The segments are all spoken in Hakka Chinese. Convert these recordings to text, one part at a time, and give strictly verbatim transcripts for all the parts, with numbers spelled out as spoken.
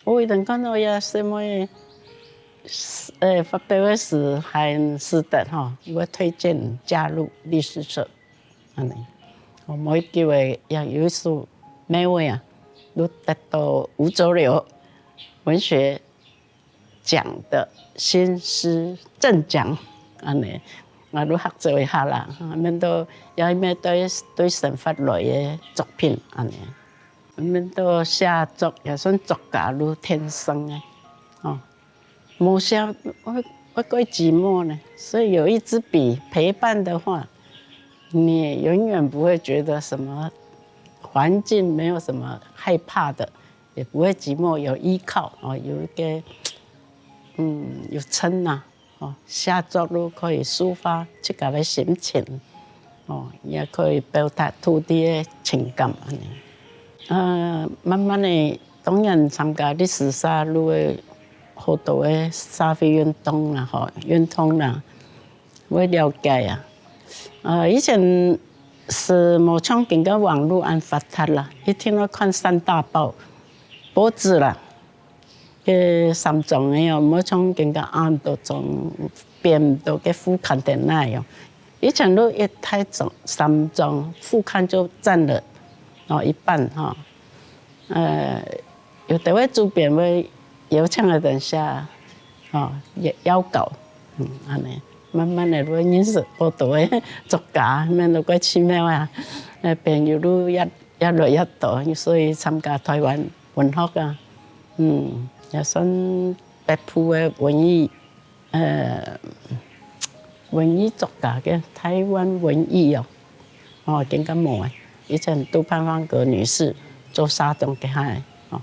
我一定看到這細妹，呃，發表个時，還使得吼，我推薦加入律師社。恁呢，我每一句个也有一首May啊，都得到吳濁流文學獎的新詩正獎，恁呢，我都合作一下啦，哈，面對也面對對生活來个作品，恁呢，面對寫作也算作家都天生个，哦。 無寫，會，會過寂寞呢。所以有一支筆陪伴的話，你也永遠不會覺得什麼環境沒有什麼害怕的，也不會寂寞，有依靠哦，有一個，嗯，有撐吶，哦，寫作都可以抒發自家个心情，哦，也可以表達土地个情感恁呢。呃，慢慢的，當然參加歷史社路个 好多个社會運動啦，吼，運動啦，會了解啊。呃，以前係無像今个網路恁發達啦，一定愛看三大報，報紙啦，該三張个哦，無像今个恁多張，編到个副刊等來哦。以前都一大張、三張，副刊就佔了，哦，一半吼。 呃，有的位主編會邀請个人寫，吼，邀稿，嗯，恁呢，慢慢个會認識好多个作家，面都過奇妙啊，呃，朋友都越，越來越多，所以參加台灣文學啊，嗯，也算北部个文藝 呃，文藝作家个台灣文藝哦，哦，更加無啊。以前杜潘芳格女士做社長个下，哦，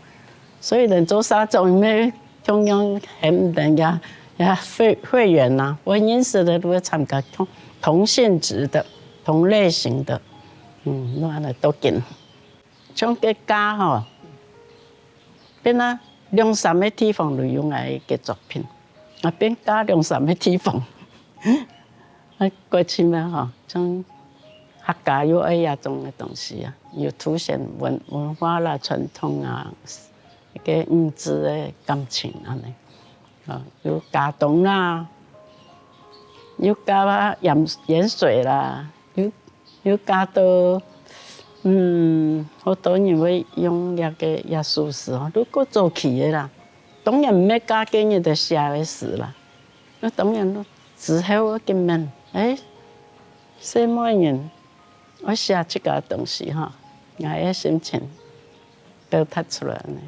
所以人做社長，因為共樣喊人家，也會，會員呐，會認識个都會參加同，同性質的、同類型的，嗯，都恁呢都緊。像个家吼，變啊兩三个地方都有𠊎个作品。 啊，變嫁兩三个地方。啊，過去嘛吼，像客家又愛這種个東西啊，有凸顯文，文化啦、傳統啊，一個母子个感情恁呢。啊，有嫁東啦，有嫁啊鹽，鹽水啦，有 又嫁到，嗯，好多人會用這個這首詩吼，都過早期个啦。當然毋係嫁个人就寫个詩啦，該當然咯，之後个根本，欸，細妹人愛寫自家个東西吼，𠊎个心情表達出來呢。